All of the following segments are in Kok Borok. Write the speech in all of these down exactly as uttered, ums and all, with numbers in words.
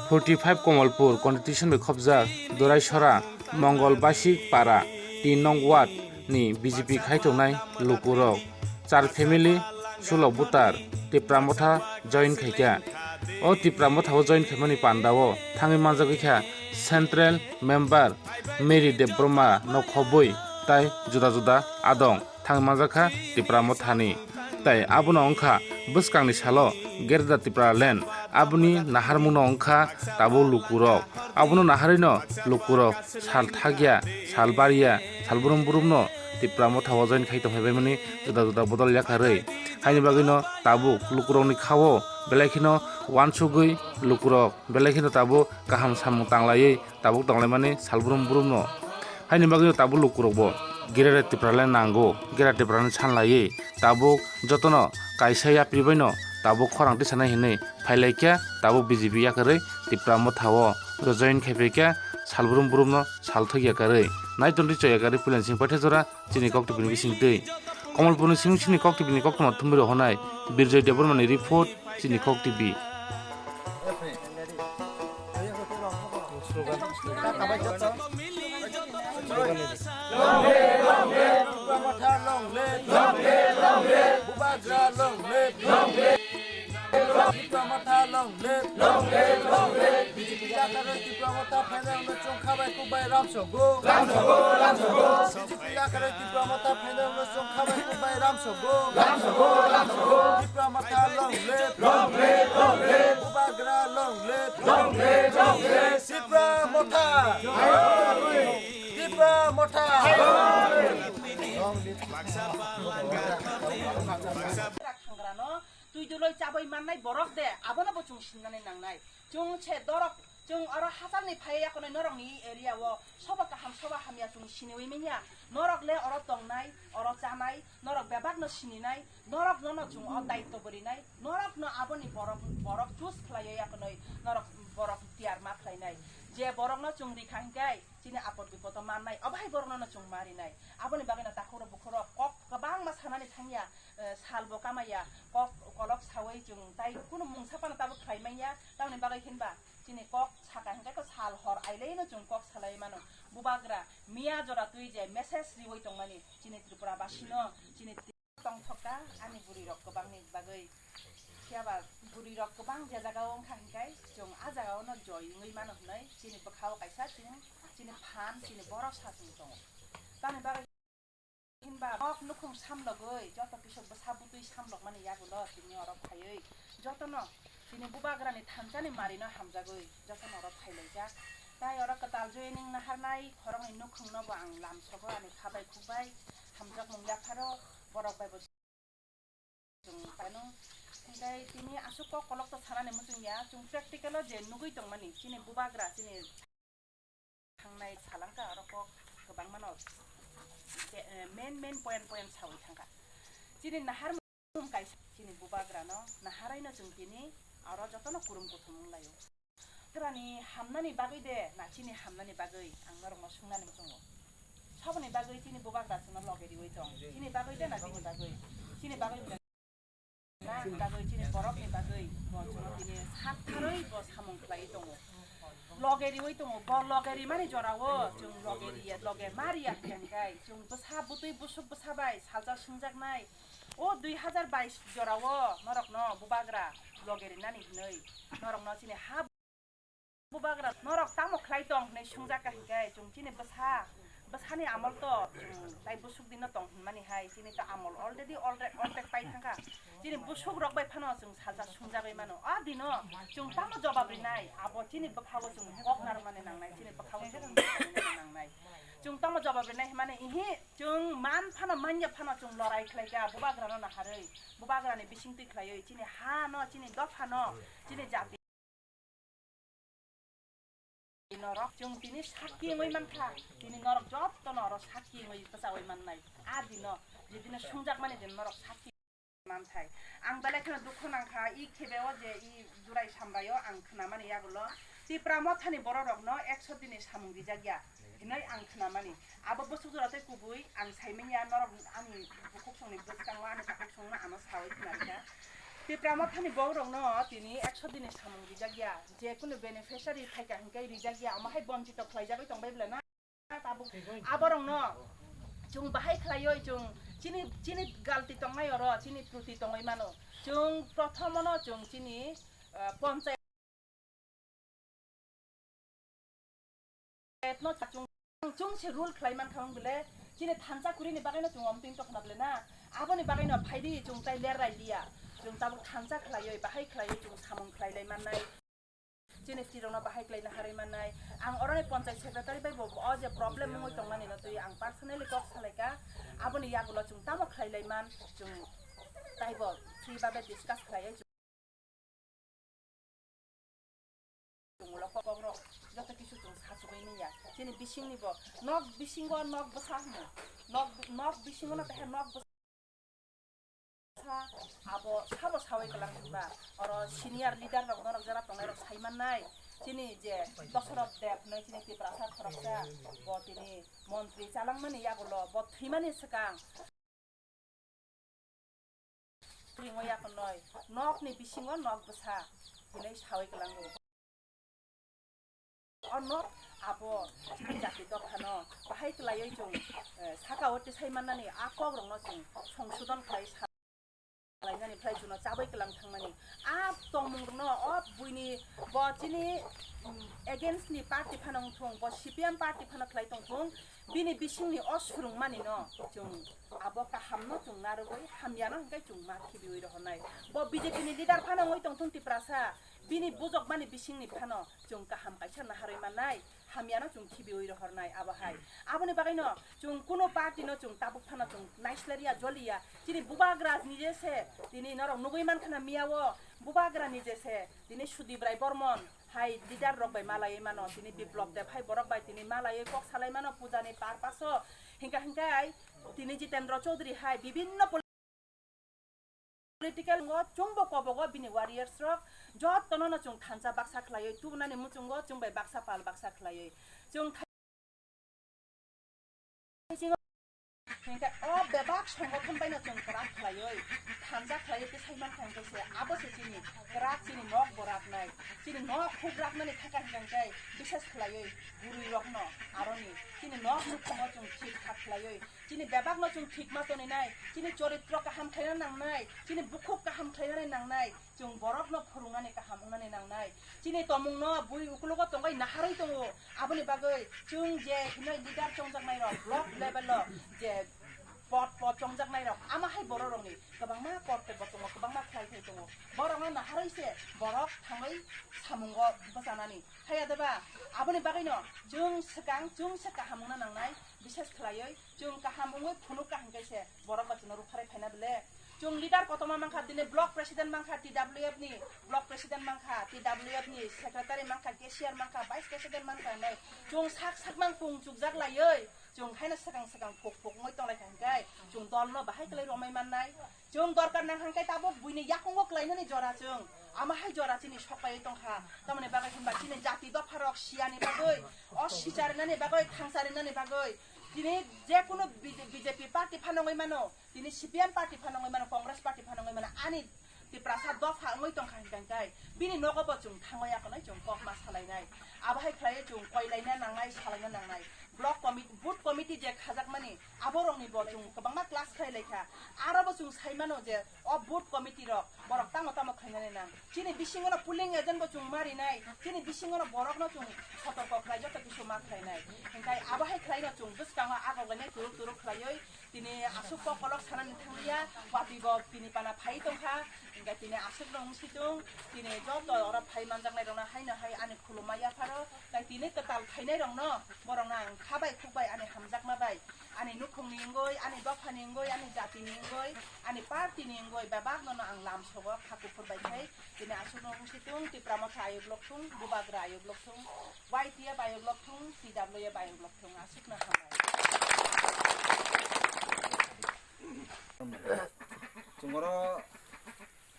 Forty five Komolpur constitution bai khopjak Doraisora Mongol Basik Para tin nong ward ni B J P khai tongnai lukurok char family sulok butar Tipra Motha join khaikha. O Tipra Motha o join khaimani pandao thangwi manjagwi kha central member Mary Debbarma no khobwi tai juda juda adong thangwi manjakha Tipra Mothani. Tai abono wngkha bwskangni salo Greater Tipraland, aboni naharmungno wngkha tabuk lukurok. Abono naharwino lukurok sal thakya, sal barya, sal brum brumno Tipra Motha o join khai tongphaibaimani juda juda bodol yakarwi. Haini bagwino tabuk lukurokni khao belai kheno uansugwi lukurok belai kheno tabuk kaham samung tanglaiwi tabuk tonglaimani sal brum brumno. Haini bagwi tabuk lukurokbo Greater Tipraland nango, Greater Tipraland sanlaiwi tabuk jotono kaisa yapri baino tabuk khorang tisanai hinwi phailaikha tabuk B J P yakarwi Tipra Motha o join khaipaikha sal brum brumno sal thok yakarwi. Naiton ri choi yakarwi Puilensing Paithajora chini kok tubini bising twi. Komolpurni simi sini kok tubini koktwma thumwi rohonai Birjoy Debbarmani report. Chini kok T V. Bubagra long live, long live, long live. Bubagra long live, long live. Tipra Motha long live, long live, long live. B J P yakarwi Tipra Motha phainai hwnwi chwng khabai kubai ram sogo. Ram sogo, ram sogo. B J P yakarwi Tipra Motha phainai hwnwi chwng khabai kubai ram sogo. Ram sogo, ram sogo. Tipra Motha long live, long live, long live. Bubagra long live, long live, long live. Tipra Motha. Tipra Motha. Thangrano twi duloi chabwi mannai borok de, abono bo chwng sinani nangnai. Chwng se dorok, chwng oro hachalni phaiya yakono norokni area o soba kaham soba hamya chwng siniwi manya. Norok le oro tongnai, oro chanai, norok bebak no sininai, norok no no chwng o daityo bo rinai, norok no aboni borok, borok choose khlaiwi yakono norok borok tiyar ma khlainai. Je borok no chwng rikha hinkhe chini apot bipot o mannai, obo hai borok no no chwng ma rinai. Aboni bagwi no takhuk rok bukhuk rok kok kwbangma sanani thangya, eh, sal bo kamaya, kok kolok sawi chwng tai kunu mungsa phano tabuk khlai manya, tamoni bagwi hinba chini kok saka hinkhe khe sal hor ailai no chwng kok salai mano. Bubagra miya jora twi je message riwi tongmani chini Tripura basi no, chini tongthokta ani bwrwi rok kwbangni bagwi. Phiya ba bwrwi rok kwbang je jaga o wngkha hinkhe chwng a jaga o no joy wngwi mano hwnwi chini bwkha o kaisa chini, chini phan, chini borosa chwng tongo. Tamoni bagwi Hinba kok nukhung samlogwi joto kisok bwsa bwtwi samlokmani yagulo tini oro phaiwi jotono chini bubagrani thansani marino hamjagwi jotono oro phailaijak. Tai oro kwtal joining naharnai khoroknwi nukhungno bo ang lamsogo ani khabai khukbai hamjakmung yapharo borok bai bo chwng phano. Hinkhe tini aswk kok kolok to sanani muchungya, chwng practical o je nugwi tongmani chini bubagra chini thangnai salangka oro kok kwbangmano je, eh, main main point point sawi thangkha. Chini nahar mung kaisa chini bubagrano naharaino chwng tini oro jotono kurum kuthum wnglaio. Bubagrani hamnani bagwi de na chini hamnani bagwi ang norokno swngnani muchungo. Saboni bagwi chini bubagra chwngno loge riwi tong, chini bagwi de na chini bagwi, chini bagwi. Nang bagwi chini borokni bagwi bo chwngno tini sak tharwi bo samung khlaiwi tongo. Loge riwi tongo, bo loge rimani jorao chwng loge riya, loge ma riya hinkhe chwng bwsa bwtwi busuk bwsa bai salsa swngjaknai. O dui hazar bais jorao norokno bubagra loge rinani hinwi norokno chini ha Bubagra norok tamo khlai tong hinwi swngjak kha hinkhe chwng chini bwsa, bwsani amol to chwng tai bwswk dino tong hinmani hai chini to amol already alre-, already pai thangkha. Chini bwswk rok bai phano chwng salsa swngjagwi mano. A dino chwng tamo jobab rinai, abo chini bwkhao chwng kok narwkmani nangnai, chini bwkhao chwng nangnai. Chwng tamo jobab rinai hwnmani ihi chwng man phano manya phano chwng lorai khlai kha bubagrano naharwi, bubagrani bisingtwi khlaiwi chini hano, chini dophano, chini jati. Norok chwng tini sakki wngwi mankha, tini norok jotono oro sakki wngwi bwchaui mannai. A dino jedino swngjakmani din norok sakki manthai. Ang belai kheno dukhu nangkha, i khebe o je i Jurai Samraio ang khnamani yagulo Tipra Mothani bororokno ekso dini samung rijakya hinwi ang khnamani. Abo bwswk jora tei kubui ang saimanya norok ani bukhuk songni bwskango ani takhuk songno ano saui khnarikha. Tipra Mothani borokno tini ekso dinni samung rijak ya, je kunu beneficiary phaikha hinkhe rijak ya, omo hai bonchito khlaijagwi tongbai bwle na? Tabuk aborokno chwng bahai khlaiwi chwng chini, chini galti tongnai oro, chini truti tongwi mano. Chwng prothomono chwng chini, ah, ponchayat no chwng, chwng se rule khlai mankha wng bwle, chini thansa kurini bagwino chwng omtwing tongkhna bwle na? Aboni bagwino phaidi chwng tai ler rai liya. Chwng tabuk thansa khlaiwi, bahai khlaiwi chwng samung khlai lai mannai. Chini tirokno bahai khlaina harwi mannai. Ang oroni ponchayat secretary bai bo o je problem wngwi tongmani no twi ang personally kok salaikha. Aboni yagulo chwng tamo khlai lai man, chwng taibo free babe discuss khlaiwi chwng ulo kok rok joto kisu chwng sachugwi manya. Chini bisingni bo nok bisingo nok bwsa hwnwi. Nok, nok bisingo no teha nok bwsa. Sa abo sabo sawi kwlang ba, oro senior leader rok norok jara tongnai rok sai mannai. Chini je Dosoroth Deb hwnwi chini Tiprasa khoroksa, bo tini montri chalangmani yagulo bo thwimani swkang ringwi yakonoi nokni bisingo nok bwsa hwnwi sawi kwlango. Ono abo chini jati dophano bahai kwlaiwi chwng, eh, saka o tisai mannani a kokrokno chwng songsodon khlai salainani phlai chwngno chabwi kwlang thangmani. A tongmungrokno o buini bo chini, mm, against ni party phano wngthung, bo C P M party phano khlai tongthung, bini bisingni o swrwngmanino chwng abo kahamno chwng narwgwi hamyano hwnkhe chwng ma khibiwi rohornai. Bo B J P ni leader phano wngwi tongthung Tiprasa, bini bujokmani bisingni phano chwng kaham kaisa naharwi mannai, hamyano chwng khibiwi rohornai abo hai. Aboni bagwino chwng kuno party no chwng tabuk phano chwng naislerya joliya. Chini bubagra nije se tini norok nugwi mankha na miya o, bubagra nije se tini Sudip Rai Bormon hai leader rok bai malaiwi mano, tini Biplop Deb hai borok bai tini malaiwi kok salai mano puja ni purpose o. Hinkha hinkhai tini Jitendra Chaudhary hai bibinno political ngo chwngbo kobogo bini warriors rok jotono no chwng thansa baksa khlaiwi tubunani muchungo chwng bai baksa pal baksa khlaiwi chwng thai-, hinkhe o bebak songothon bai no chwng kwrak khlaiwi thansa khlaiwi tisai mankha hinkhe se abo se chini kwrak chini nok bo raknai, chini nok huk raknani thaka hinkhe bishes khlaiwi bwrwi rokno aroni chini nok nukhungo chwng thik thak khlaiwi. Chini bebakno chwng thikma toninai, chini choritro kaham khlaina nangnai, chini bukhuk kaham khlainani nangnai, chwng borokno phwrwngnani kaham wngnani nangnai. Chini tomungno bui ukologo tongwi naharwi tongo, aboni bagwi chwng je hinoi leader chongjaknairok block level o je pod pod chongjaknairok ama hai bororokni kwbangma kortobbo tongo, kwbangma khlai thai tongo. Borokno naharwi se borok thangwi samungo bwchanani. Haiya deba, aboni bagwino chwng swkang, chwng se kaham wngna nangnai, bises khlaiwi chwng kaham wngwi phunuk kaham khe se borok ba chwngno rukharwi phaina bwle. Chwng leader kotorma mankha, tini block president mankha T W F ni, block president mankha, T W F ni secretary mankha, cashier mankha, vice president mankha hinwi chwng sak sak mang pung chukjak laiwi chwng haino swkang swkang phuk phuk wngwi tonglaikha hinkhe chwng dolno bahai kwlai romwi mannai. Chwng dorkar nang hwnkhe tabuk buini yakungo kwlainani jora chwng. Ama hai jora chini sok paiwi tongkha. Tamoni bagwi hinba chini jati dopharok siyani bagwi, o sicharinani bagwi, thangcharinani bagwi. Tini jekunu B J P party phano wngwi mano, tini C P M party phano wngwi mano, Congress party phano wngwi mano, ani Tiprasa dopha wngwi tongkha hinkhe bini nogo bo chwng thangwi yakunai chwng kokma salainai. Abo hai khlaiwi chwng koilaina nangnai, salaina nangnai. Block committee, booth committee je khajakmani, aborokni bo chwng kwbangma class khlai laikha. Aro bo chwng sai mano je o booth committee rok borok tamo tamo khlainani nang. Chini bisingo no polling agent bo chwng ma rinai, chini bisingo no borok no chwng sotorko khlai joto kisu ma khlainai. Hinkhe abo hai khlaino chwng bwskango agok lainai turuk turuk khlaiwi tini aswk kok kolok sanani thangliya, wati bo tini pana phai tongkha. Hinkhe tini aswk no wngsi tung, tini joto oro phai manjaknai rokno haino hai ani khulumma yapharo, tai tini kwtal phainai rokno borokno ang kha bai khuk bai ani hamjakma bai. Ani nukhungni wngwi, ani dophani wngwi, ani jatini wngwi, ani partyni wngwi bebakno no ang lamsogo kha kuphur bai khai. Tini aswkno wngsi tung, Tipra Motha ayuk lok thung, Bubagra ayuk lok thung, Y T F ayuk lok thung, T W F ayuk lok thung, aswkno hambai. Chwng oro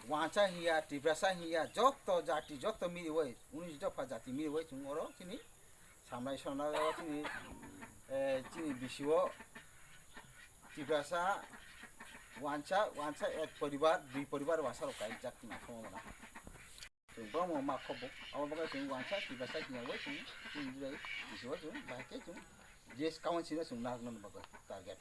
wansa hiya, Tiprasa hiya, joto jati, joto miriwi, unis dopha jati miriwi chwng oro chini samlai sonlai o chini, eh, chini bisio Tiprasa Wansa, wansa ek poribar, dui poribar wansa rok kaijak naithok mano. Chwng bangma ma khobo. Abo bagwi chwng wansa, tiprasa kini abo chwng, chwng jai, bisio chwng, bahai khe chwng, je kawan sino chwng nak nang bagwi target.